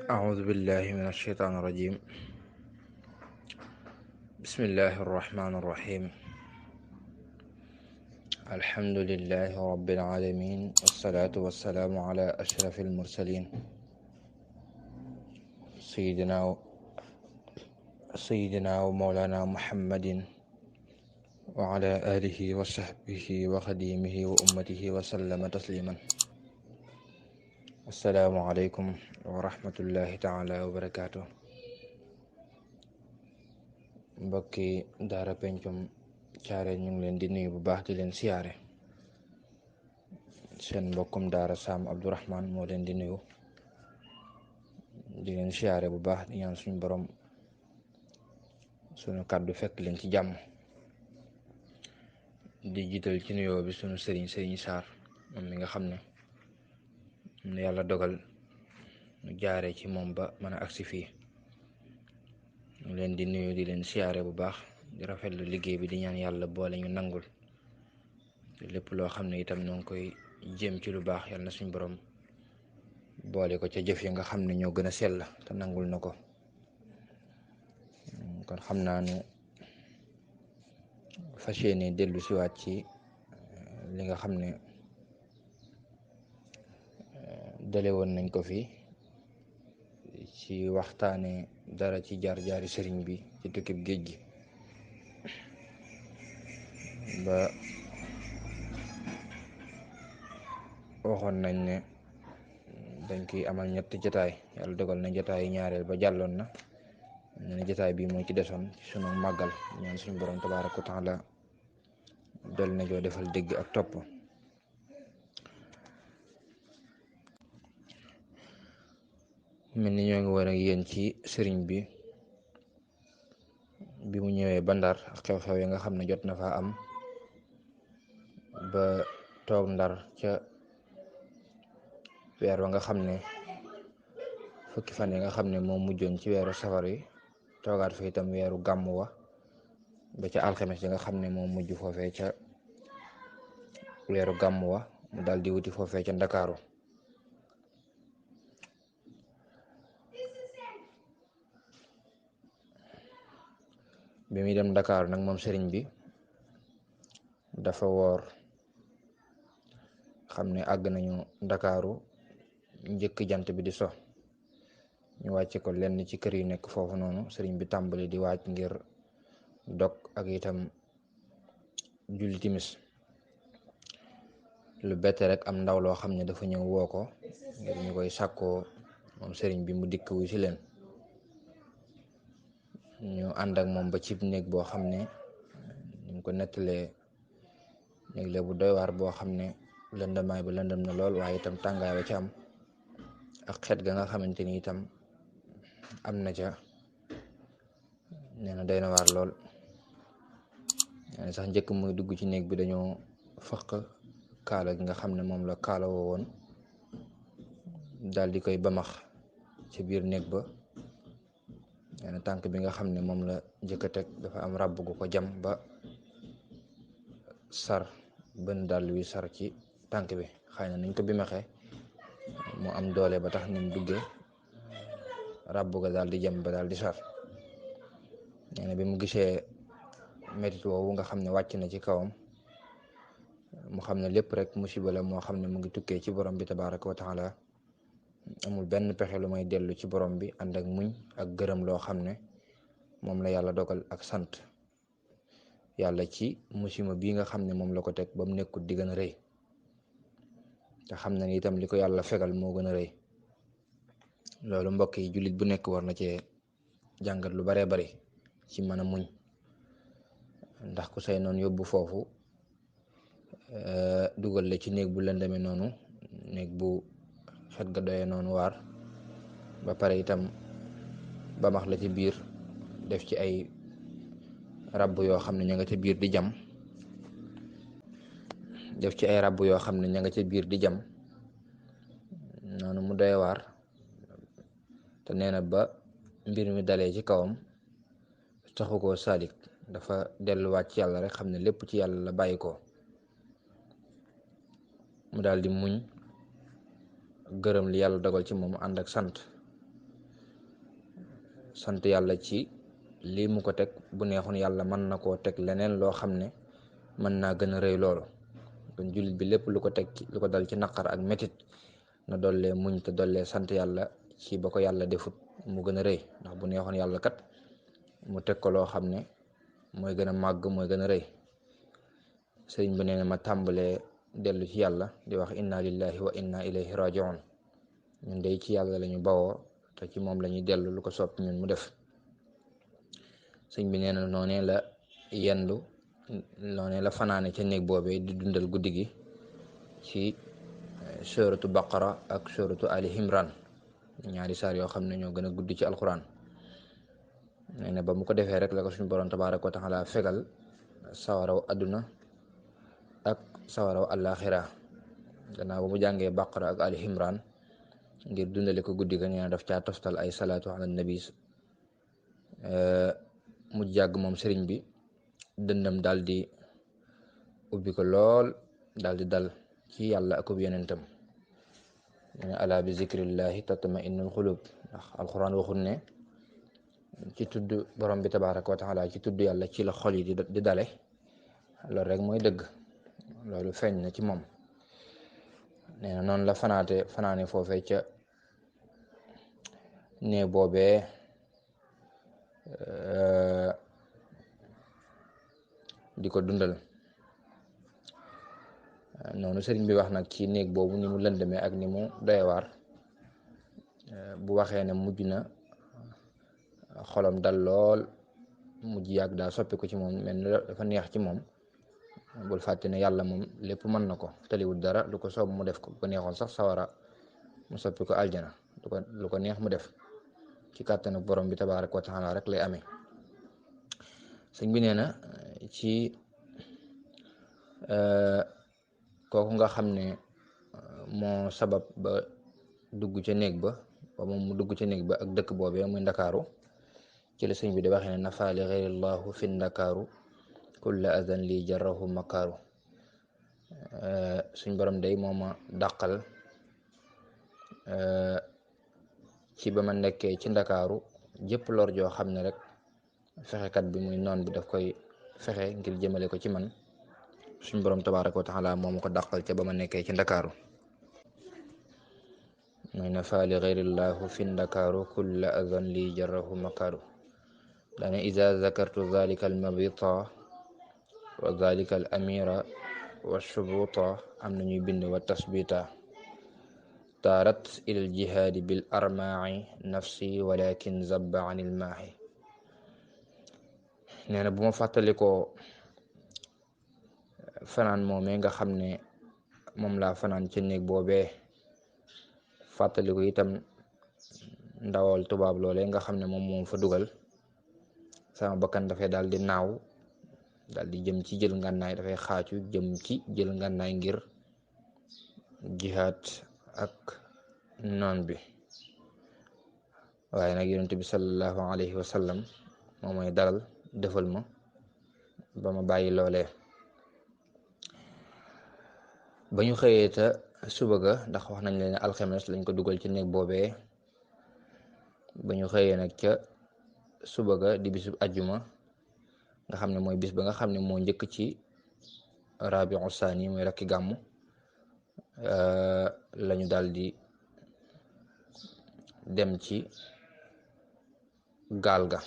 أعوذ بالله من الشيطان الرجيم. بسم الله الرحمن الرحيم. الحمد لله رب العالمين، والصلاة والسلام على أشرف المرسلين سيدنا ومولانا محمد وعلى آله وصحبه وخديمه وأمته وسلم تسليما. السلام عليكم ورحمة الله تعالى وبركاته. mbokki daara pencum caare ñu ngi leen di nuyu bu baax di leen siyaare. seen mbokkum daara Sam Abdourahman moo leen di nuyu di leen siyaare bu baax di ñaan suñu borom suñu kàddu fekk leen ci jàmm. di jiital ci nuyoo bi suñu sëriñ Saar moom mi nga xam ne yàlla dogal ñu jaare ci moom ba mën a agsi fii. ñu leen di nuyu di leen siyaare bu baax di rafetlu liggéey bi di ñaan yàlla boole ñu nangul lépp loo xam ne itam noo ngi koy jéem ci lu baax yàlla na suñu borom boole ko ca jëf yi nga xam ne ñoo gën a sell te nangul na ko. kon xam naa ne fas yéene dellu siwaat ci li nga xam ne dale woon nañ ko fi ci waxtaane dara ci jaar-jaari sëriñ bi ci tukkib géej gi ba waxoon nañ ne dañ koy amal ñetti jotaay. yàlla dogal na jotaay ñaareel ba jàlloon na ne jotaay bii moo ci desoon ci sunu màggal. ñaan suñu borom tabaaraka wa taala dol na joo defal dégg ak topp. mel ni ñoo ngi war ak yéen ci sëriñ bi mu ñëwee ba Ndar ak xew-xew yi nga xam ne jot na fa am ba toog Ndar ca weer wa nga xam ne fukki fan yi nga xam ne moo mujjoon ci weeru safar yi, toogaat fa itam weeru gàmm wa ba ca alxames yi nga xam ne moo mujj foofee ca weeru gàmm wa mu daal di wuti foofee ca Ndakaaru. bi muy dem Ndakaaru nag moom sëriñ bi dafa woor. xam ne àgg nañu Ndakaaru njëkk jant bi di so, ñu wàcce ko lenn ci kër yu nekk foofu noonu. sëriñ bi tàmbali di waaj ngir dog ak itam julli timis. lu bette rek am ndaw loo xam ne dafa ñëw woo ko ngir ñu koy sàkkoo moom sëriñ bi mu dikk wu ci leen. ñu ànd ak moom ba cib néeg boo xam ne ñu ko nettalee néeg la bu doy waar boo xam ne lëndamaay ba lëndëm na lool, waaye itam tàngaay ba ca am ak xet ga nga xamante ni itam am na ca, nee na doy na waar lool. nee na sax njëkk muy dugg ci néeg bi dañoo fëq kaala gi nga xam ne moom la kaala woo woon, daal di koy bamax ci biir néeg ba. nee na tànk bi nga xam ne moom la njëkk a teg dafa am ràbb gu ko jam ba sar bën dàll wi sar ci tànk bi. xëy na nañ ko bimaxee mu am doole ba tax ni mu duggee ràbb ga daal di jam ba daal di sar. nee na bi mu gisee metit woowu nga xam ne wàcc na ci kawam, mu xam ne lépp rek musiba la moo xam ne mu ngi tukkee ci borom bi tabaraka wa taala. amul benn pexe lu may dellu ci borom bi ànd ak muñ ak gërëm loo xam ne moom la yàlla dogal, ak sant yàlla ci musiba bii nga xam ne moom la ko teg ba mu nekkut di gën a rëy, te xam na ni itam li ko yàlla fegal moo gën a rëy. loolu mbokk yi jullit bu nekk war na cee jàngat lu baree bari ci mën a muñ. ndax ku say noonu yóbbu foofu dugal la ci néeg bu lëndame noonu, néeg bu xet ga doyee noonu waar, ba pare itam ba max la ci biir, def ci ay ràbb yoo xam ne ña nga ca biir di jam noonu mu doy waar. te nee na ba mbir mi dalee ci kawam taxu koo saalik, dafa delluwaat ci yàlla rek, xam ne lépp ci yàlla la bàyyi ko. mu daal di muñ gërëm li yàlla dogal ci moom ànd ak sant sant yàlla ci lii mu ko teg. Bu neexoon yàlla mën na koo teg leneen loo xam ne mën naa gën a rëy loolu. kon jullit bi lépp lu ko teg lu ko dal ci naqar ak metit na dollee muñ te dollee sant yàlla ci ba ko yàlla defut mu gën a rëy, ndax bu neexoon yàlla kat mu teg ko loo xam ne mooy gën a màgg, mooy gën a rëy. sëriñ bi nee na ma tàmbalee dellu ci yàlla di wax inna lillahi wa inna ilayhi rajiun. ñun day ci yàlla lañu bawoo te ci moom lañuy dellu, lu ko sopp ñun mu def. sëriñ bi nee na noonee la yendu, noonee la fanaane ca néeg boobee di dundal guddi gi ci suratu baqara ak suratu ali imran, ñaari saar yoo xam ne ñoo gën a guddi ci alquran. nee na ba mu ko defee rek la ko suñu borom tabaaraka wa taala fegal sawaraw àdduna ak sawaraw àllaaxira. gannaaw ba mu jàngee baqara ak ali imran ngir dundale ko guddi ga, nee na daf caa toftal ay salaatu ala nabi. mu jàgg moom sëriñ bi dëndam daal di ubbi ko lool, daal di dal ci yàlla akub yonentam. mu ne ala bi zikrillahi tatma innul xulub, ndax alquran waxul ne ci tudd borom bi tabaraka wa taala, ci tudd yàlla ci la xol yi di dale. loolu rek mooy dëgg, loolu feeñ na ci moom. nee na noonu la fanaane foofee ca nee boobee di ko dundal. noonu sëriñ bi wax nag ci néeg boobu ni mu lëndëmee ak ni mu doyewaar. bu waxee ne mujj na xolam dal lool, mujj yàgg daa soppi ko ci moom, mel ni dafa neex ci moom. bul fàtte ne yàlla moom lépp mën na ko, taliwul dara, lu ko soob mu def ko. bu ko neexoon sax sawara mu soppi ko aljana, lu ko neex mu def, ci kàttanu borom bi tabaaraka wa taala rek lay amee. sëñ bi nee na ci kooku nga xam ne moo sabab ba dugg ca néeg ba moom mu dugg ca néeg ba ak dëkk boobee muy ndakaaru. ci la sëñ bi di waxee ne nafaali xeyrillahu fi ndakaaru kulla adan li jarrahu makaaru. suñ borom day moo ma dàqal ci ba ma nekkee ci ndakaaru jëpp lor joo xam ne rek fexekat bi muy noon bi daf koy fexe ngir jëmale ko ci man. suñ borom tabaaraka wa taala moo ma ko dàqal ca ba ma nekkee ci ndakaaru. mooy nafaali xeyrillahu fi ndakaaru kulla adan li jarrahu makaaru. daane iza zakartu zalika al mabita wa zalika al amira wa shubuta, am na ñuy bind wa tasbita. taarat ilal jihaadi bil armaai nafsi walakin zabba anil maahi. nee na bu ma fàttalikoo fanaan moomee nga xam ne moom laa fanaan ci néeg boobee, fàttaliku itam ndawal tubaab loolee nga xam ne moom fa dugal, sama bakkan dafay daal di naaw, daal di jëm ci jël ngànnaay, dafay xaacu jëm ci jël ngànnaay ngir jihaad ak noon bi. waaye nag yonent bi sallallahu alayhi wa sallam moo may dalal, defal ma ba ma bàyyi loolee. ba ñu xëyee ta suba ga, ndax wax nañ leen alxames lañ ko dugal ci néeg boobee. ba ñu xëyee nag ca suba ga di bisub ajjuma, nga xam ne mooy bis ba nga xam ne moo njëkk ci rabiu saani, mooy rakki gàmmu, lañu daal di dem ci gaal ga.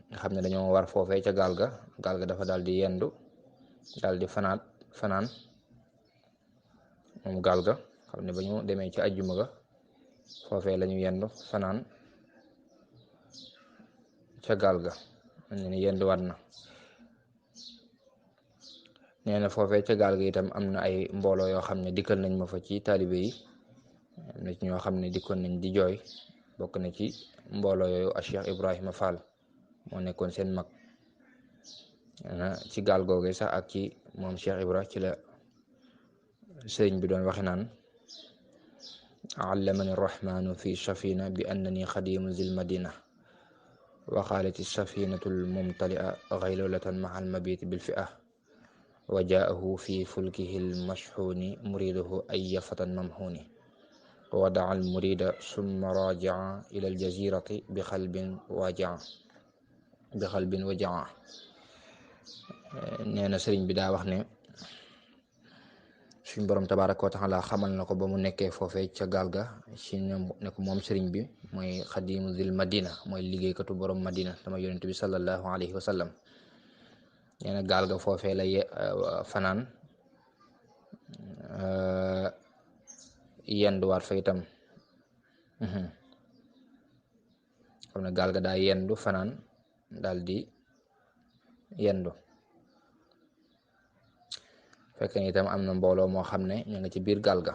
nga xam ne dañoo war foofee ca gaal ga dafa daal di yendu, daal di fanaan moom gaal ga. xam ne ba ñu demee ci ajjuma ga foofee lañu yendu fanaan ca gaal ga. ne ni yenduwaat na. nee na foofee ca gaal ga itam am na ay mbooloo yoo xam ne dikkal nañ ma fa ci taalibe yi. am na ci ñoo xam ne dikkoon nañ di jooy. bokk na ci mbooloo yooyu a Cheikh Ibrahima Fall moo nekkoon seen mag. ci gaal googe sax ak ci moom Cheikh Ibra ci la sëriñ bi doon waxe naan allamani rahmanu fi safina bi annani xadimu zil madina wa xaalati safinatu lmumtalia xaylulatan maha almabiti bilfi'a wa jaahu fi fulkihi lmashxuuni muriduhu ay fatan mamxuuni. wadaa al murida summa rajaa ila al jazirati bi xalbin wajaa. nee na sëriñ bi daa wax ne suñ borom tabaaraka wa taala xamal na ko ba mu nekkee foofee ca gaal ga ci ñoom ne ko moom sëriñ bi mooy xadimu zil madina, mooy liggéeykatu borom madina dama yonent bi sallallahu alayhi wa sallam. nee na gaal ga foofee la fanaan yenduwaat fa itam. xam ne gaal ga daa yendu fanaan daal di yendu. fekk ne itam am na mbooloo moo xam ne ñu nga ci biir gaal ga.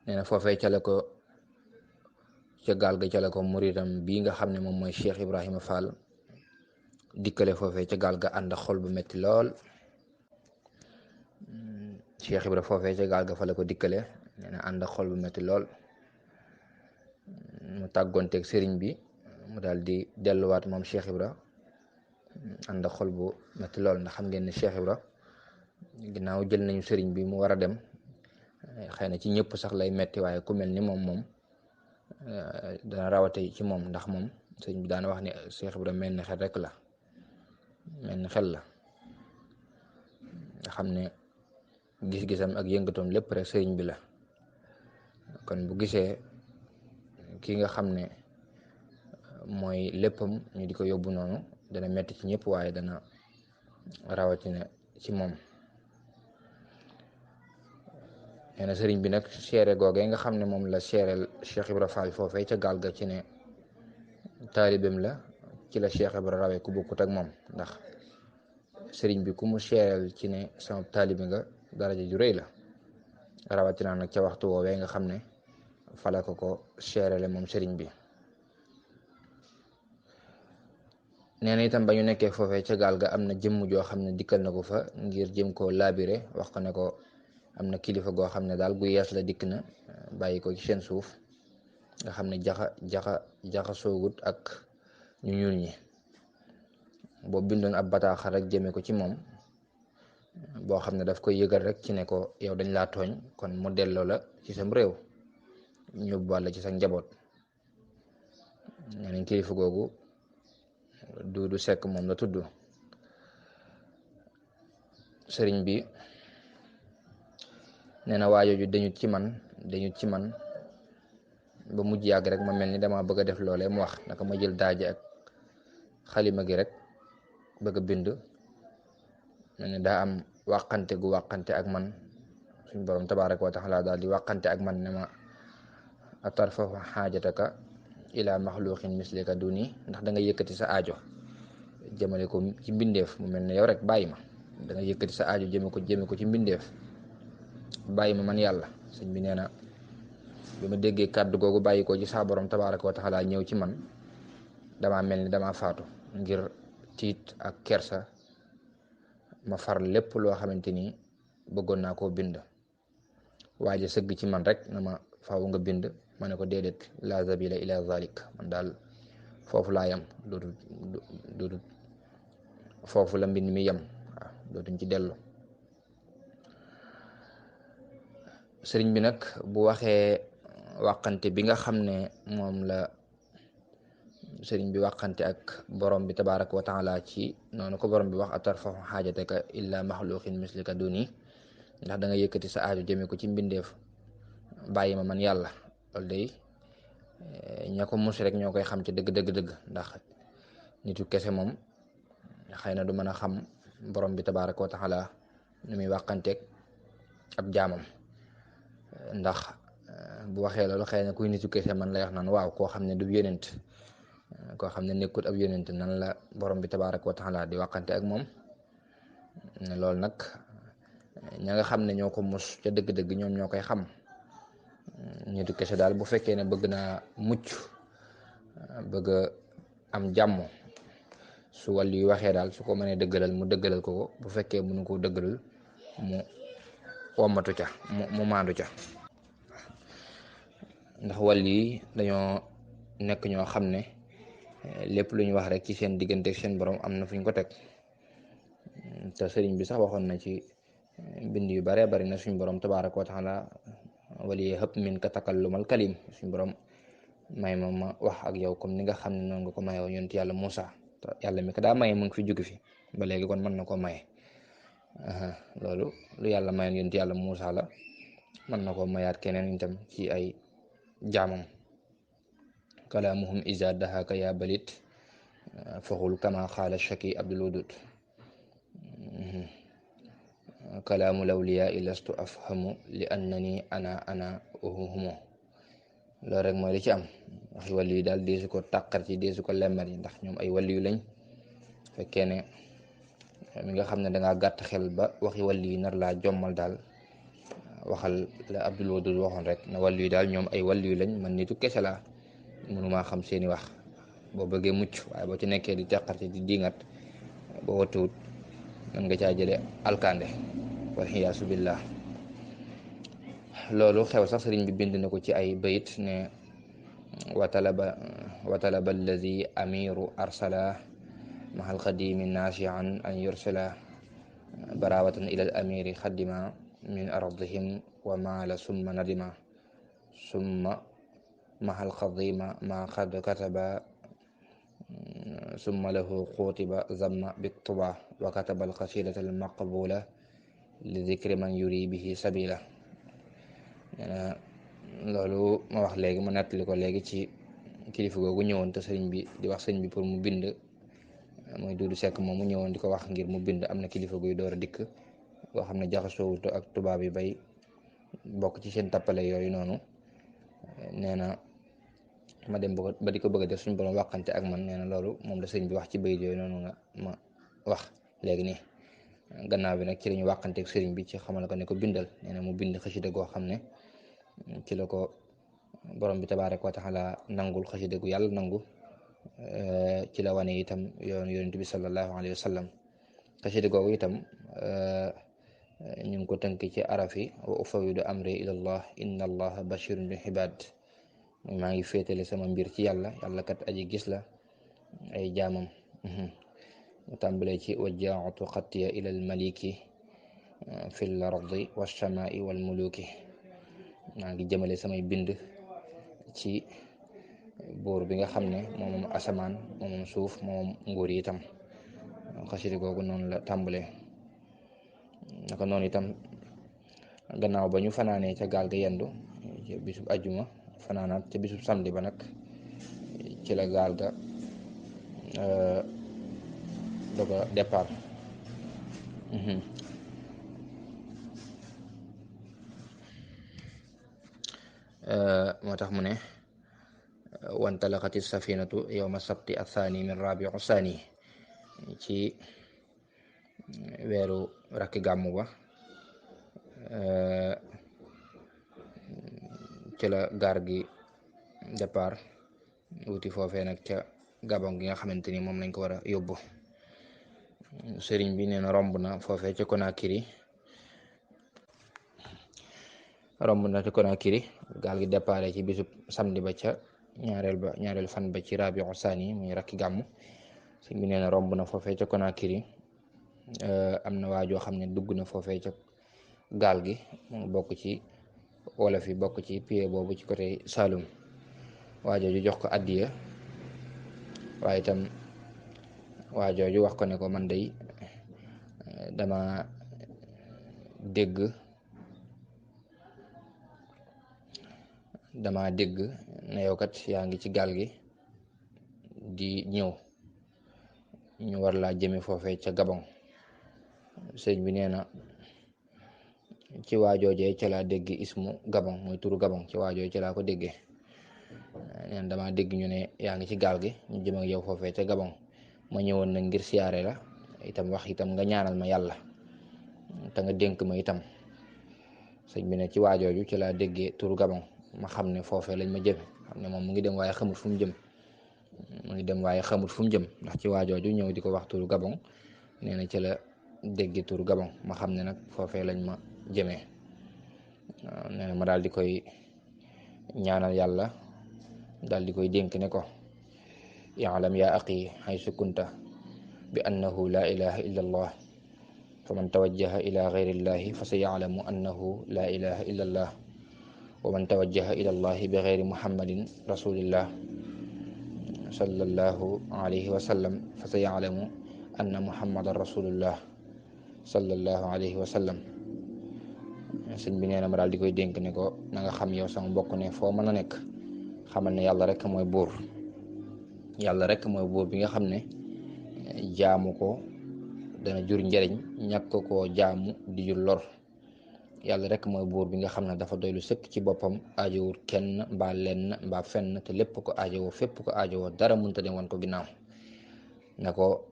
nee na foofee ca gaal ga ca la ko muridam bii nga xam ne moom mooy Cheikh Ibrahima Fall dikkale foofee ca gaal ga ànd ak xol bu metti lool. Cheikh Ibra foofee ca gaal ga fa la ko dikkale, nee na ànd ak xol bu metti lool. mu tàggoonteeg sëriñ bi mu daal di delluwaat moom Cheikh Ibra ànd ak xol bu metti lool, ndax xam ngeen ne Cheikh Ibra ginnaaw jël nañu sëriñ bi mu war a dem, xëy na ci ñëpp sax lay metti, waaye ku mel ni moom dana rawate ci moom, ndax moom sëriñ bi daana wax ne Cheikh Ibra mel ni xel rek la, mel ni xel la nga xam ne gis-gisam ak yëngatoom lépp rek sëriñ bi la. kon bu gisee ki nga xam ne mooy léppam ñu di ko yóbbu noonu dana metti ci ñëpp, waaye dana rawatina ci moom. nee na sëriñ bi nag seere googee nga xam ne moom la seereel Cheikh Ibra Fall foofee ca gaal ga ci ne taalibeem la, ci la Cheikh Ibra rawee ku bokkut ak moom, ndax sëriñ bi ku mu seereel ci ne sama taalibe nga daraja ju rëy la, rawatina nag ca waxtu woowee nga xam ne fala ko seerele moom sëriñ bi. nee na itam ba ñu nekkee foofee ca gaal ga am na jëmm joo xam ne dikkal na ko fa ngir jëm koo laabire, wax ko ne ko am na kilifa goo xam ne daal gu yees la dikk na bàyyi ko ci seen suuf, nga xam ne jaxa soogut ak ñu ñuul ñi. boo bindoon ab bataaxal rek jëme ko ci moom, boo xam ne daf koy yëgal rek ci ne ko yow dañ laa tooñ, kon mu delloo la ci sam réew, ñu boole ci sa njaboot. nee nañ kilifa googu du sekk moom la tudd. sëriñ bi nee na waajooju dañut ci man ba mujj yàgg rek ma mel ni dama bëgg a def loolee mu wax, naka ma jël daaji ak xalima gi rek bëgg a bind. mel ni daa am wàqante gu wàqante ak man, suñ borom tabaaraka wa taala daal di wàqante ak man ne ma atarfahu xaajataka ila maxluqin mislika duni, ndax da nga yëkkati sa aajo jëmale ko ci mbindeef mu mel ne yow rek bàyyi ma, da nga yëkkati sa aajo jëme ko ci mbindeef bàyyi ma man yàlla. sëñ bi nee na bi ma déggee kàddu googu bàyyi ko ci saa borom tabaaraka wa taala ñëw ci man, dama mel ni dama faatu ngir tiit ak kersa. ma far lépp loo xamante ni bëggoon naa koo bind. waaye sëgg ci man rek na ma faaw nga bind, ma ne ko déedéet, la zabila ila zalik, man daal foofu laa yem, dootul foofu la mbind mi yem, waaw dootuñ ci dellu. sëriñ bi nag bu waxee wàqante bi nga xam ne moom la sëriñ bi wàqante ak borom bi tabaaraka wa taala ci noonu ko borom bi wax atarfahu xaajataka illa maxluqin mislika duni, ndax da nga yëkkati sa aajo jëme ko ci mbindeef bàyyi ma man yàlla. loolu day ña ko mus rek ñoo koy xam ci dëgg, ndax nitu kese moom xëy na du mën a xam borom bi tabaaraka wa taala nu muy wàqanteeg ab jaamam. ndax bu waxee loolu xëy na kuy nitu kese man lay wax naan waaw, koo xam ne du yonent, koo xam ne nekkut ab yonent, nan la borom bi tabaaraka wa taala di wàqante ak moom. loolu nag ña nga xam ne ñoo ko mus ca dëgg-dëgg ñoom ñoo koy xam. nitu kese daal bu fekkee ne bëgg naa mucc, bëgg a am jàmm, su wàllu yu waxee daal su ko mënee dëggalal mu dëggalal ko, bu fekkee mënu ko dëggalal mu wommatu ca, mu maandu ca. ndax wàll yi dañoo nekk ñoo xam ne lépp lu ñu wax rek ci seen diggante ak seen borom am na fu ñu ko teg. te sëriñ bi sax waxoon na ci bind yu baree bari na suñ borom tabaaraka wa taala wali hëpp min ka takallumal kalim suñu borom may ma wax ak yow comme ni nga xam ne noonu nga ko mayoo yonent yàlla Moussa te yàlla mi ko daa maye mu ngi fi jóge fi ba léegi kon mën na koo maye loolu lu yàlla mayoon yonent yàlla Moussa la mën na koo mayaat keneen itam ci ay jaamam. kalaamuhum iza dahaka ya balit faxul kama xaala shaki abdul wudud kalaamu lawliya ilastu afhamu li annani ana humo loolu rek mooy li ci am waxi wàllu yi daal deesu ko tàqar ci deesu ko lemmat yi ndax ñoom ay wàllu yu lañ fekkee ne mi nga xam ne dangaa gàtt xel ba waxi wàllu yi nar laa jommal daal waxal la abdul wudud waxoon rek na wàllu yi daal ñoom ay wàllu yu lañ man nitu kese laa mënumaa xam seeni wax boo bëggee mucc waaye boo ci nekkee di teqarte di dingat boo wattuwut mën nga caa jële alkande walxiyaasu billah loolu xew sax sëriñ bi bind na ko ci ay bayit ne wa talaba alladi amiru arsala mahal xadimi naasian an yursila barawatan ila al amiri xadima min ardihim wa maala summa nadima summa mahal xadima ma qad kataba summa lahu xutiba zamma biktuba wa kataba alxasidata almaqbula li dikri man yuri bihi sabila loolu ma wax léegi ma nettali ko léegi ci kilifa googu ñëwoon te sëriñ bi di wax sëriñ bi pour mu bind mooy Duudu Sekk moom mu ñëwoon di ko wax ngir mu bind am na kilifa guy door a dikk boo xam ne jaxasoowut ak tubaab yi bay bokk ci seen tappale yooyu noonu nee na ma dem ba di ko bëgg a def suñu borom waxante ak man nee na loolu moom la sëriñ bi wax ci bayit yooyu noonu nga ma wax léegi nii gannaaw bi nag ci lañu waxante ak sëriñ bi ci xamal ko ne ko bindal nee na mu bind xasida goo xam ne ci la ko borom bi tabaaraka wa taala nangul xasida gu yàlla nangu ci la wane itam yonent bi sallallahu alayhi wa sallam xasida googu itam ñu ngi ko tënk ci arafi wa ufawidu amri ilallah inna allaha bashirun bil ibad maa ngi féetale sama mbir ci yàlla yàlla kat aji gis la ay jaamam mu tàmbalee ci wajjaatu xattiya ilal maliki fil ardi wassamai wal muluki maa ngi jëmale samay bind ci buur bi nga xam ne moom asamaan moom suuf moom nguur yi itam xasida googu noonu la tàmbalee naka noonu itam gannaaw ba ñu fanaanee ca gaal ga yendu ca bisub ajjuma fanaanaat ca bisub samedi ba nag ci la gaal ga doga départ moo tax mu ne wantalaqati safinatu yowma sabti athani min rabiu sani ci weeru rakki gàmmu ba ci la gaar gi départ wuti foofee nag ca Gabon gi nga xamante ni moom lañ ko war a yóbbu sëriñ bi nee na romb na foofee ca Conakry gaal gi départ ci bisub samedi ba ca ñaareel fan ba ci rabiu sani muy rakki gàmmu sëriñ bi nee na romb na foofee ca Conakry am na waajoo xam ne dugg na foofee ca gaal gi mu bokk ci wolof yi bokk ci pied boobu ci côté Saloum waajooju jox ko addiya waaye itam waajooju wax ko ne ko man day dama dégg ne yow kat yaa ngi ci gaal gi di ñëw ñu war laa jëme foofee ca Gabon sëñ bi nee na ci waajoojee ca laa dégg ismu Gabon mooy turu Gabon ci waajooje ca laa ko déggee nee na dama dégg ñu ne yaa ngi ci gaal gi ñu jëm ak yow foofee ca Gabon ma ñëwoon nag ngir siyaare la itam wax itam nga ñaanal ma yàlla te nga dénk ma itam sëñ bi ne ci waajooju ci laa déggee turu Gabon ma xam ne foofee lañ ma jëme xam ne moom mu ngi dem waaye xamut fu mu jëm ndax ci waajooju ñëw di ko wax turu Gabon nee na ci la dégg turu Gabon ma xam ne nag foofee lañ ma jëmee waaw nee na ma daal di koy ñaanal yàlla daal di koy dénk ne ko yaalam yaa aqi haysu kunta bi annahu la ilaha illa allah fa man tawajjaha ila gayri llahi fa sa yaalamu annahu la ilaha illa allah wa man tawajjaha ila allahi bi gayri muhammadin rasulillah sallallahu alayhi wa sallam fa sa ya'lamu anna muhammadan rasulullah sallallahu alayhi wa sallam. sëñ bi nee na ma daal di koy dénk ne ko na nga xam yow sama mbokk ne foo mën a nekk xamal ne yàlla rek mooy buur. yàlla rek mooy buur bi nga xam ne jaamu ko dana jur njariñ, ñàkk koo jaamu di jur lor. yàlla rek mooy buur bi nga xam ne dafa doylu sëkk ci boppam, aajowul kenn mbaa lenn mbaa fenn, te lépp ko aajowoo fépp ko aajowoo, dara mënta dem wan ko ginnaaw. na ko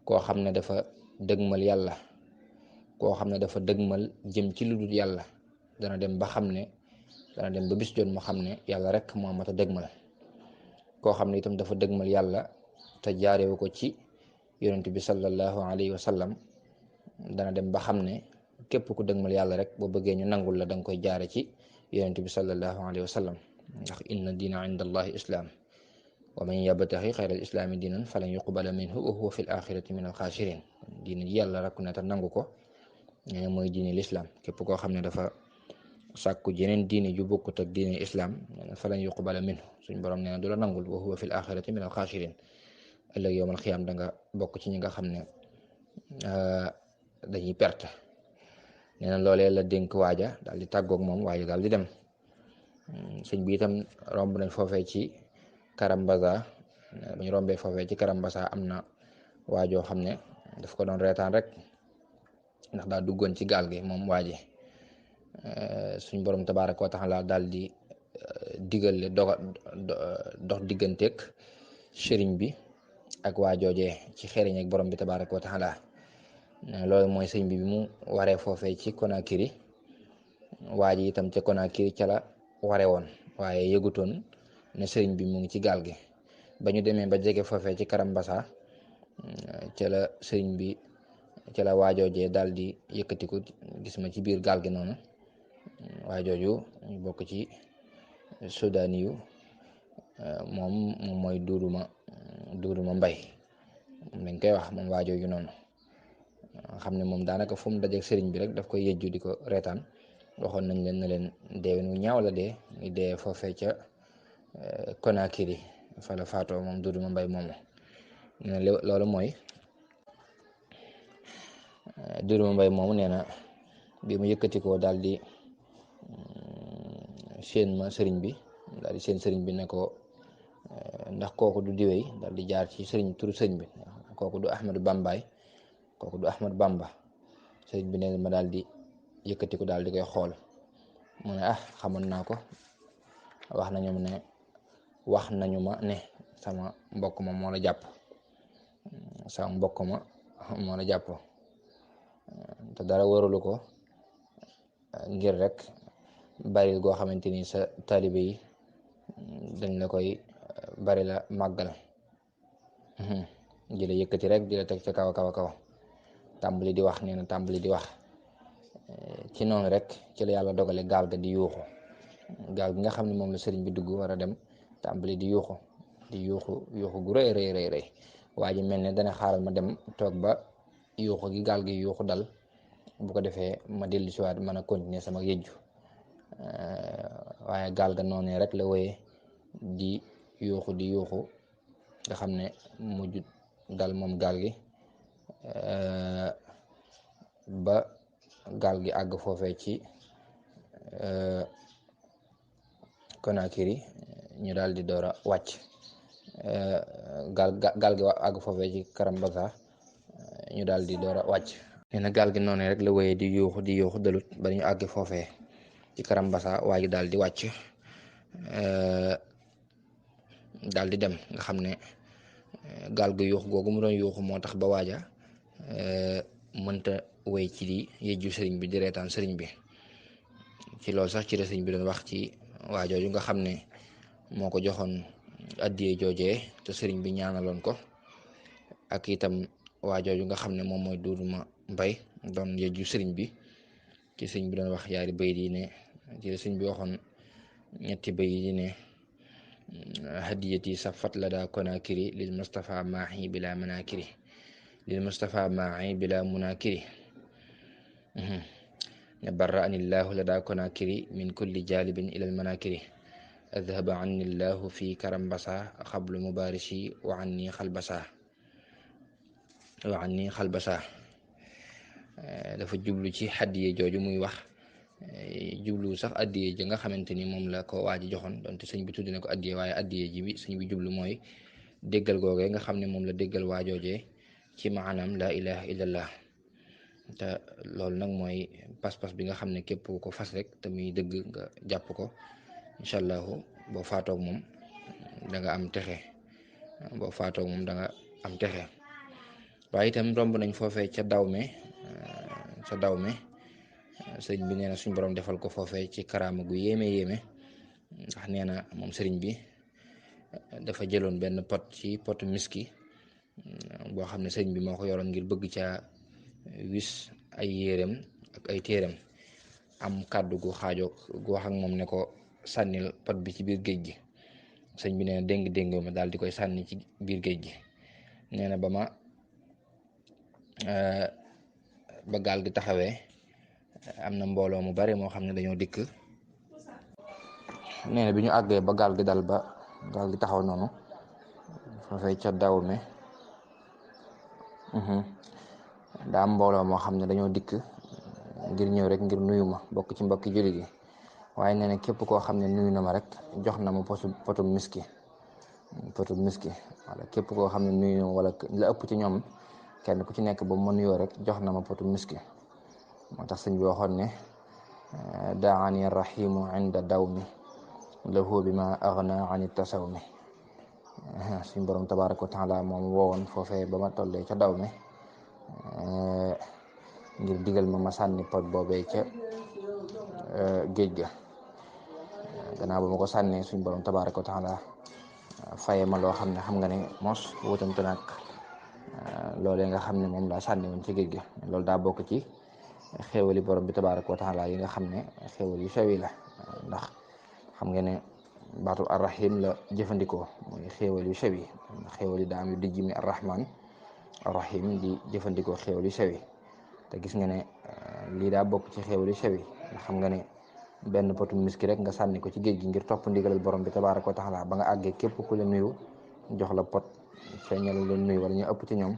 koo xam ne dafa dëgmal yàlla, koo xam ne dafa dëgmal jëm ci lu dul yàlla, dana dem ba bis jot mu xam ne yàlla rek moo mat a dëgmal. koo xam ne itam dafa dëgmal yàlla te jaarewu ko ci yonent bi sallallahu alayhi wa sallam, dana dem ba xam ne képp ku dëgmal yàlla rek boo bëggee ñu nangul la, da nga koy jaare ci yonent bi sallallahu alayhi wa sallam. ndax inna diina inda allahi islaam wa man yabtaxi xayra al islaami diinan falan yuqbala minhu wa huwa fi l axirati min al xaasirin. diine ji yàlla rakku ne te nangu ko ne mooy diine lislaam. képp koo xam ne dafa sàkku jeneen diine ju bokkut ak diine islaam, falan yuqbala minhu, suñ borom nee na du la nangul, wa huwa fi l axirati min al xaasirin. ëllëg yowmal xiyaam da nga bokk ci ñi nga xam ne dañuy perte. nee na loolee la dénk waaja, daal di tàggoog moom, waaja daal di dem. sëñ bi itam romb nañ foofee ci Karambasa. bu ñu rombee foofee ci Karambasa am na waajoo xam ne daf ko doon reetaan rek ndax daa duggoon ci gaal gi moom waaji. suñ borom tabaaraka wa taala daal di digale dox digganteeg sëriñ bi ak waajoojee ci xereñ ak borom bi tabaaraka wa taala. loolu mooy sëñ bi mu waree foofee ci Conakry, waa ji itam ca Conakry ca la ware woon, waaye yëgutoon ne sëriñ bi mu ngi ci gaal gi. ba ñu demee ba jege foofee ci Karambasa, ca la sëriñ bi ca la waajoojee daal di yëkkatiku, gis ma ci biir gaal gi noonu. waajooju ñu bokk ci Sudaani yu moom mooy Duuduma Mbay, moom lañ koy wax, moom waajooju noonu. xam ne moom daanaka fu mu dajeeg sëriñ bi rek daf koy yëjju di ko reetaan. waxoon nañ leen ne leen deewin wu ñaaw la ngi dee foofee ca Conakry, fa la faatoo moom Duuduma Mbay moomu. loolu mooy Duuduma Mbay moomu nee na bi mu yëkkatikoo daal di seen ma sëriñ bi, daal di seen sëriñ bi ne ko ndax kooku du diwéy, daal di jaar ci turu sëriñ bi, kooku du Ahmadu Bambaay, kooku du Ahmad Bamba. sëriñ bi ne ma daal di yëkkati ko daal di koy xool. mu ne xamoon naa ko, wax nañu ma ne sama mbokk ma moo la jàpp, te dara waralu ko ngir rek bari goo xamante ni sa taalibe yi dañ la koy bari la màggal. di la yëkkati rek di la teg ca kaw a kaw tàmbali di wax, nee na tàmbali di wax. ci noonu rek ci la yàlla dogale gaal ga di yuuxu, gaal gi nga xam ne moom la sëriñ bi dugg war a dem, tàmbali di yuuxu gu rëy rëy. waa ji mel ne dana xaaral ma dem toog ba yuuxu gi gaal gi yuuxu dal, bu ko defee ma dellu si waat mën a continuer sama yëjju. waaye gaal ga noonu rek la wéyee di yuuxu nga xam ne mujj dal moom gaal gi ba gaal gi àgg foofee ci Conakry, ñu daal di door a wàcc. gaal gi àgg foofee ci Karambasa, ñu daal di door a wàcc. nee na gaal gi noonu rek la wéyee di yuuxu dalut ba ñu àgg foofee ci Karambasa, waa ji daal di wàcc, daal di dem. nga xam ne gaal gi yuuxu googu mu doon yuuxu moo tax ba waaja mënta wéy ci di yëjju sëriñ bi, di reetaan sëriñ bi. ci loolu sax ci la sëriñ bi doon wax ci waajooju nga xam ne moo ko joxoon addiyee joojee te sëriñ bi ñaanaloon ko, ak itam waajooju nga xam ne moom mooy Duuduma Mbay doon yëjju sëriñ bi. ci sëriñ bi doon wax yaari bayit yi ne, ci la sëriñ bi waxoon ñetti bayit yi ne hadiyati safat la daa Conakry lil Mustafa maahi bila munakiri. nee barra'ani llahu lada konakiri min kulli jalibin ilal manakiri adhaba anni llahu fi karambasa xablu mubarisi wa anni xalbasa dafa jublu ci xaddiye jooju muy wax jublu sax addiye ji nga xamante ni moom la ko waa ji joxoon donte sëñ bi tuddi na ko addiye, waaye addiye ji bi sëñ bi jublu mooy déggal googee nga xam ne moom la déggal waajoojee ci maanaam laa ilaha illallah. te loolu nag mooy pas-pas bi nga xam ne képp ko fas rek te muy dëgg nga jàpp ko, incha allahu boo faatoog moom da nga am texe waaye itam romb nañ foofee ca dawme sëriñ bi nee na suñ borom defal ko foofee ci karaama gu yéeme ndax nee na moom sëriñ bi dafa jëloon benn pot ci potu miski boo xam ne sëriñ bi moo ko yoroon ngir bëgg caa wis ay yéreem ak ay téeram, am kàddu gu wax ak moom ne ko sànnil pot bi ci biir géej gi. sëñ bi nee na déng ma daal di koy sànni ci biir géej gi. nee na ba gaal gi taxawee am na mbooloo mu bari moo xam ne dañoo dikk. nee na bi ñu àggee ba gaal gi dal ba gaal gi taxaw noonu foofee ca Dahomey daa am mbooloo moo xam ne dañoo dikk ngir ñëw rek ngir nuyu ma, bokk ci mbokki jullit yi. waaye nee na képp koo xam ne nuyu na ma rek jox na ma potum miski wala képp koo xam ne nuyu na ma wala la ëpp ci ñoom kenn ku ci nekk ba mu ma nuyoo rek jox na ma potum miski. moo tax sëñ bi waxoon ne daani rahimu inda dawmi lahu bi ma agna ani tasawmi. suñ borom tabaraka wa taala moom woowoon foofee ba ma tollee ca dawme ngir digal ma sànni pot boobee ca géej ga. gannaaw ba ma ko sànnee suñ borom tabaraka wa taala faye ma loo xam ne xam nga ne mos wutamte nag loolee nga xam ne moom laa sànni woon ci géej ga. loolu daa bokk ci xéewali borom bi tabaraka wa taala yi nga xam ne xéewal yu sewi la, ndax xam nga ne baatu arrahim la jëfandikoo mooy xéewal yu sewi. xéewal yi daa am yu dijj mi arrahman arrahim di jëfandikoo xéewal yu sewi. te gis nga ne lii daa bokk ci xéewal yu sewi ndax xam nga ne benn potum miski rek nga sànni ko ci géej gi ngir topp ndigalal borom bi tabaraka wa taala ba nga àggee képp ku la nuyu jox la pot feeñal leen nuyu wala ñu ëpp ci ñoom,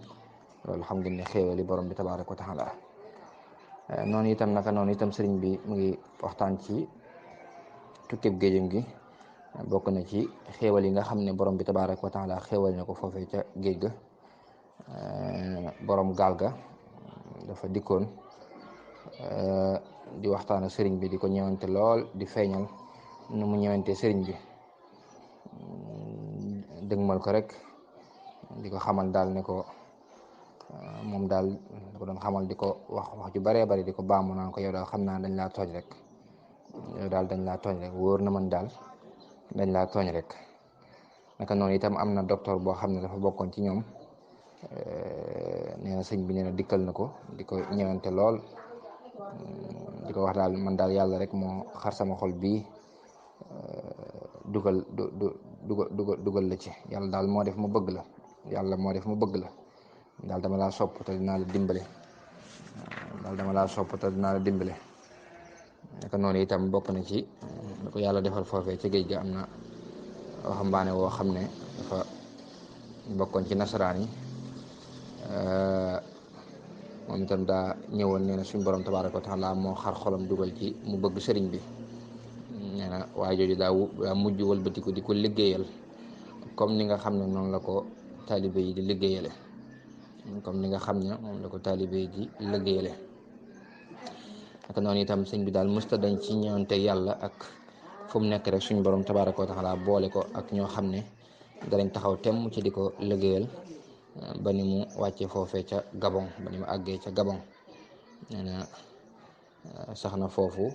loolu xam ngeen ne xéewali borom bi tabaraka wa taala. noonu itam sëriñ bi mu ngi waxtaan ci tukkib géejam gi. bokk na ci xéewal yi nga xam ne borom bi tabaraka wa taala xéewal na ko foofee ca géej ga. borom gaal ga dafa dikkoon di waxtaan ak sëriñ bi di ko ñëwante lool, di feeñal nu mu ñëwante sëriñ bi, dëgmal ko rek di ko xamal daal ne ko moom daal da ko doon xamal di ko wax ju baree bari di ko baamu naan ko yow daal xam naa dañ laa tooñ rek wóor na man daal dañ laa tooñ rek. naka noonu itam am na docteur boo xam ne dafa bokkoon ci ñoom. nee na sëñ bi nee na dikkal na ko di ko ñëwante lool, di ko wax daal man daal yàlla rek moo xar sama xol bii dugal la ci. yàlla daal moo def mu bëgg la daal dama laa sopp te dinaa la dimbale. naka noonu itam bokk na ci da ko yàlla defal foofee ci géej ga. am na waxambaane woo xam ne dafa bokkoon ci nasaraan yi. moom itam daa ñëwoon. nee na suñu borom tabaraka wa taala moo xar xolam dugal ci mu bëgg sëriñ bi. nee na waaye jooju daa mujj wëlbatiku di ko liggéeyal comme ni nga xam ne noonu la ko taalibe yi di liggéeyale naka noonu itam sëñ bi daal mësta dañ ci ñëwante yàlla ak fu mu nekk rek suñu borom tabaraka wa taala boole ko ak ñoo xam ne danañ taxaw temm ci di ko liggéeyal ba ni mu wàccee foofee ca Gabon, ba ni mu àggee ca Gabon. nee na sax na foofu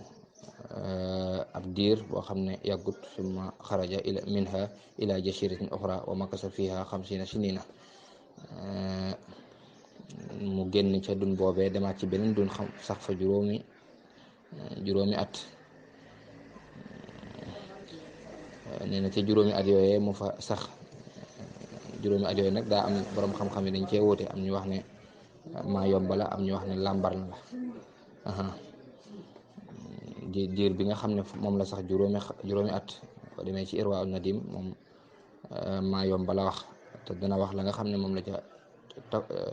ab diir boo xam ne yàggut, summa xaraja minha ila jasiratin uxra wa makasa fiha 50 sinina. mu génn ca dun boobee demaat ci beneen dun sax fa juróomi at. nee na ca juróomi at yooyee mu fa sax. juróomi at yooyu nag daa am borom xam-xam yi dañ cee wóote, am ñu wax ne maa yomba la, am ñu wax ne làmbar na la. diir bi nga xam ne moom la sax juróomi at boo demee ci Irwa an-Nadim moom maa yomba la wax te dana wax la nga xam ne moom la ca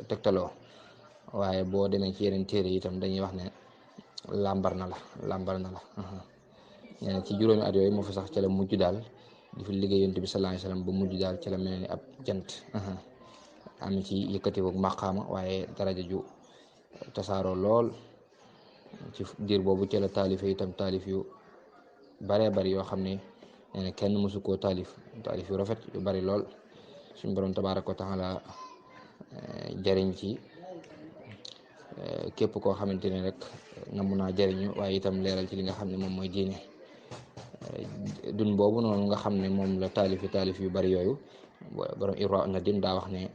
tegtaloo, waaye boo demee ci yeneen téere itam dañuy wax ne làmbar na la nee na ci juróomi at yooyu moo fa sax ca la mujj daal di fi liggéey Yonent bi sallallahu alayhi wasallam ba mujj daal ca la mel ni ab jant am ci yëkkati ko maqaama waaye daraja ju tasaaroo lool. ci diir boobu ca la taalif itam taalif yu baree bari yoo xam ne nee na kenn mësu koo taalif yu rafet yu bari lool. suñ borom tabaaraka wa taala jariñ ci képp koo xamante ne rek namu naa jariñu, waaye itam leeral ci li nga xam ne moom mooy diine. dun boobu noonu nga xam ne moom la taalif yu bari yooyu borom Irwa an-Nadim daa wax ne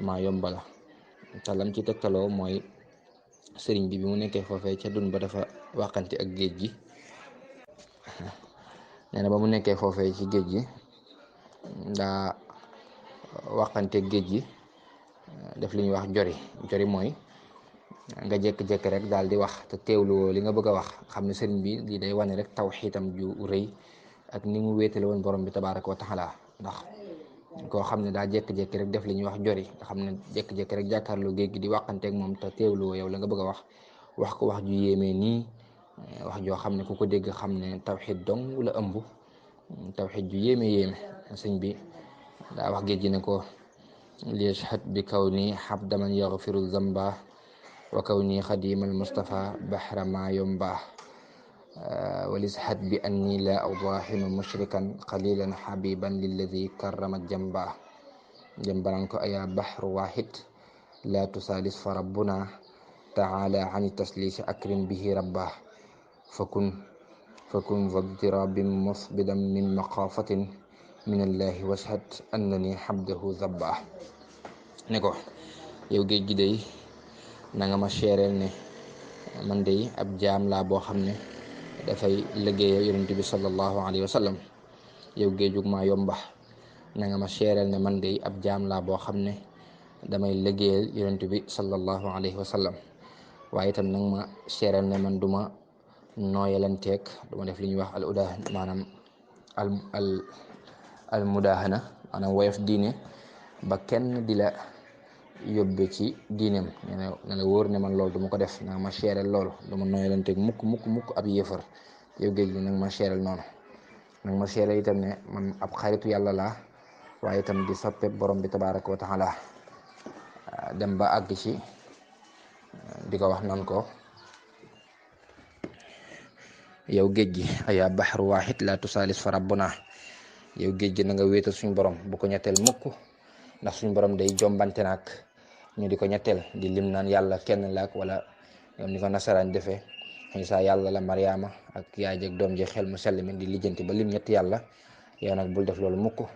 maa yomba la te lam ci tegtaloo mooy sëriñ bi mu nekkee foofee ca dun ba dafa waxante ak géej gi. nee na ba mu nekkee foofee ci géej gi daa waxante géej gi def li ñuy wax jori mooy nga jékki-jékki rek daal di wax te teewlu li nga bëgg a wax, xam ne sëriñ bi lii day wane rek tawxiitam ju rëy ak ni mu wéetale woon borom bi tabaaraka wa taala. ndax koo xam ne daa jékki-jékki rek def li ñuy wax jori nga xam ne jékki-jékki rek jàkkaarloo géej gi di waxanteeg moom te teewlu yow la nga bëgg a wax ko wax ju yéemee nii, wax joo xam ne ku ko dégg xam ne tawxiid dong la ëmb, tawxiid ju yéeme sëñ bi daa wax géej gi ne ko liyashhad bi kawni habda man yaghfiru zamba wa kawni xadimal Mustafa bahra ma yomba walishhad bi anni la udahinu mushrikan qalilan habiban lilladi karramat jambaran ko aya bahru wahid la tusalis fa rabbuna taala ani taslisi akrim bihi rabba fakun zabtirabin musbidan min maqafatin min allahi washhad annani habdahu zabba. ne ko yow géej gi day na nga ma seereel ne man day ab jaam laa boo xam ne dafay liggéeyal Yonent bi sallallahu alayhi wa sallam. yow géejug maa yomba na nga ma seereel ne man day ab jaam laa boo xam ne damay liggéeyal Yonent bi sallallahu alayhi wa sallam. waaye itam nag ma seereel ne man duma nooyalanteeg duma def li ñuy wax maanaam al mudahana maanaam woyof diine ba kenn di la yóbbe ci diineem. ne la wóor ne man loolu du ma ko def, nag ma seereel loolu, du ma nooyalanteeg mukk ab yéefar. yow géej gi nag ma seereel noonu, nag ma seereel itam ne man ab xaritu yàlla laa, waaye itam di soppe borom bi tabaaraka wa taala. dem ba àgg ci di ko wax nan ko yow géej gi ayaa baxru waaxid la tusaalis fa rabbuna. yow géej gi na nga wéetal suñ borom bu ko ñetteel mukk, ndax suñ borom day jombante naag ñu di ko ñetteel di lim naan yàlla kenn laak wala ñoom ni ko nasaraan defee Isa yàlla la Mariama ak yaay jeeg doom ji xel mu sell mi di lijjanti ba lim ñetti yàlla. yow nag bul def loolu mukk,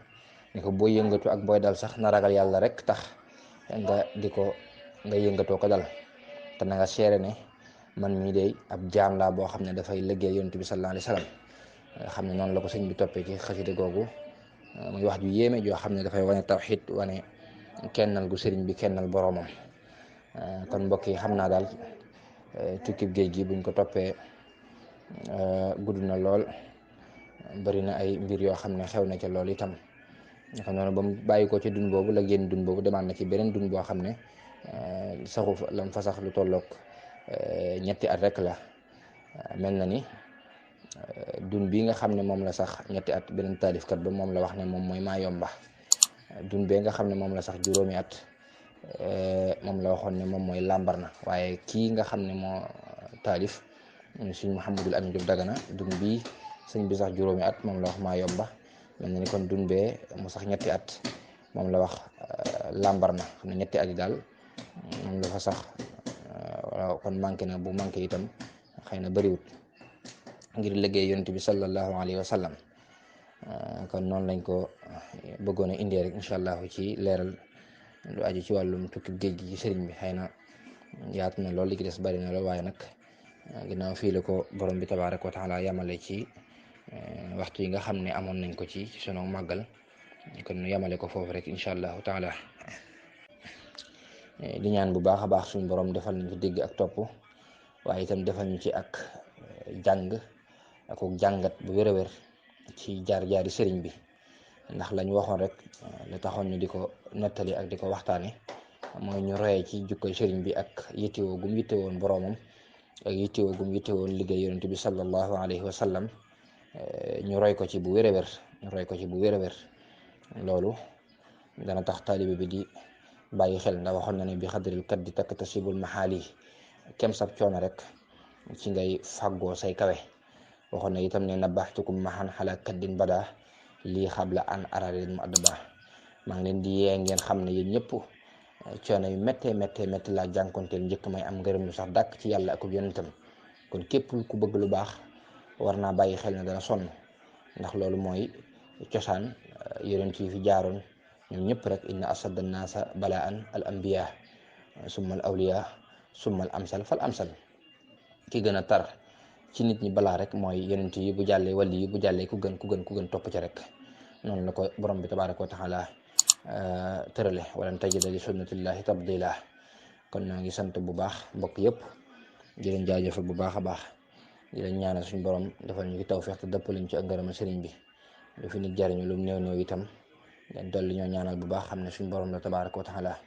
ni ko booy yëngatu ak booy dal sax na ragal yàlla rek tax nga yëngatoo ko dal. te na nga seere ne man mii de ab jaam laa boo xam ne dafay liggéey Yonent bi sallallahu alayhi wa sallam. xam ne noonu la ko sëñ bi toppee ci xasida googu muy wax ju yéeme joo xam ne dafay wane tawxiid, wane kennal gu sëriñ bi kennal boroomam. kon mbokk yi xam naa daal tukkib géej gi buñ ko toppee gudd na lool, bari na ay mbir yoo xam ne xew na ca lool itam. nga xam noonu ba mu bàyyi ko ci dun boobu la génn dun boobu demaat na ci beneen dun boo xam ne saxu fa lam fa sax lu tolloog ñetti at rek la. mel na ni dun bii nga xam ne moom la sax ñetti at beneen taalifkat ba moom la wax ne moom mooy maa yomba. dun bee nga xam ne moom la sax juróomi at moom la waxoon ne moom mooy làmbar na. waaye kii nga xam ne moo taalif suñ Mouhamadul Amin Diop Dagana dun bii sëñ bi sax juróomi at moom la wax maa yomba. mel na ni kon dun bee mu sax ñetti at moom la wax làmbar na, xam ne ñetti at yi daal moom la fa sax. waaw kon manqué na, bu manqué itam xëy na bëriwut ngir liggéey Yonent bi sallallahu alayhi wa sallam. kon noonu lañ ko bëggoon a indee rek incha allah ci leeral lu aju ci wàllum tukki géej gi ci sëriñ bi. xëy na yaatu na lool, li ci des bari na lool, waaye nag ginnaaw fii la ko borom bi tabaaraka wa taala yamale ci waxtu yi nga xam ne amoon nañ ko ci sunu màggal, kon nu yamale ko foofu rek incha allahu taala. di ñaan bu baax a baax suñu borom defal ñu ci dégg ak topp, waaye itam defal ñu ci ak jàng ak jàngat bu wér a wér ci jaar-jaari sëriñ bi, ndax lañ waxoon rek la taxoon ñu di ko nettali ak di ko waxtaane mooy ñu royee ci jukkoy sëriñ bi ak yittewoo gum yittewoon boroomam ak yittewoo gum yittewoon liggéey yonent bi sallallahu alayhi wa sallam. ñu roy ko ci bu wér a wér ñu roy ko ci bu wér a wér loolu dana tax taalibe bi di bàyyi xel, ndax waxoon na ne bi xadril kat di takk tasibul maxaali kem sab coono rek ci ngay fàggoo say kawe. waxoon na itam ne nabaxtukum maxan xalaa kaddin bada lii xabla an ararin mu addaba. maa ngi leen di yee ngeen xam ne yéen ñëpp coono yu méttee méttee laa jànkonteel njëkk may am ngërëm lu sax dàkk ci yàlla ak yonentam. kon képp ku bëgg lu baax war naa bàyyi xel ne dana sonn, ndax loolu mooy cosaan yonent yi fi jaaroon ñoom ñëpp rek inna asad annaasa balaan al anbiya summa al awliya summa al amsal fal amsal. ki gën a tar ci nit ñi balaa rek mooy yonent yi, bu jàllee wali yi, bu jàllee ku gën topp ci rek. noonu la ko borom bi tabaaraka wa taala tërale walan tajida li sunnatillahi tabdila. kon ñoo ngi sant bu baax mbokk yëpp di leen jaajëfal bu baax a baax, di leen ñaanal suñu borom defal ñu ci tawfeex te dëpp lañ ci ak ngërëmal sëriñ bi. lu fi nit jariñu lu mu néew itam ngeen dolli ñoo ñaanal bu baax xam ne suñu borom la tabaaraka wa taala.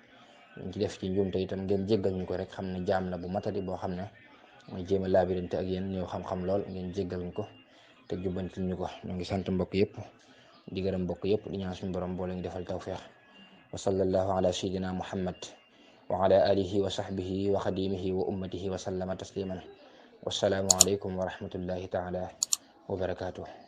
ñu ci def ci njuumte itam ngeen jéggal ñu ko rek xam ne jaam la bu matadi boo xam ne mooy jéem a laabirante ak yéen ñëw xam-xam lool, ngeen jéggal ñu ko te jubbantil ñu ko. ñoo ngi sant mbokk yëpp di gërëm mbokk yëpp di ñaan suñu borom boo leen defal tawfeex. wa sallallahu ala sayyidina muhammad wa ala alihi wa sahbihi wa xadimihi wa ummatihi wa sallama tasliman. wassalaamu aleykum wa rahmatullahi taala wa barakaatuh.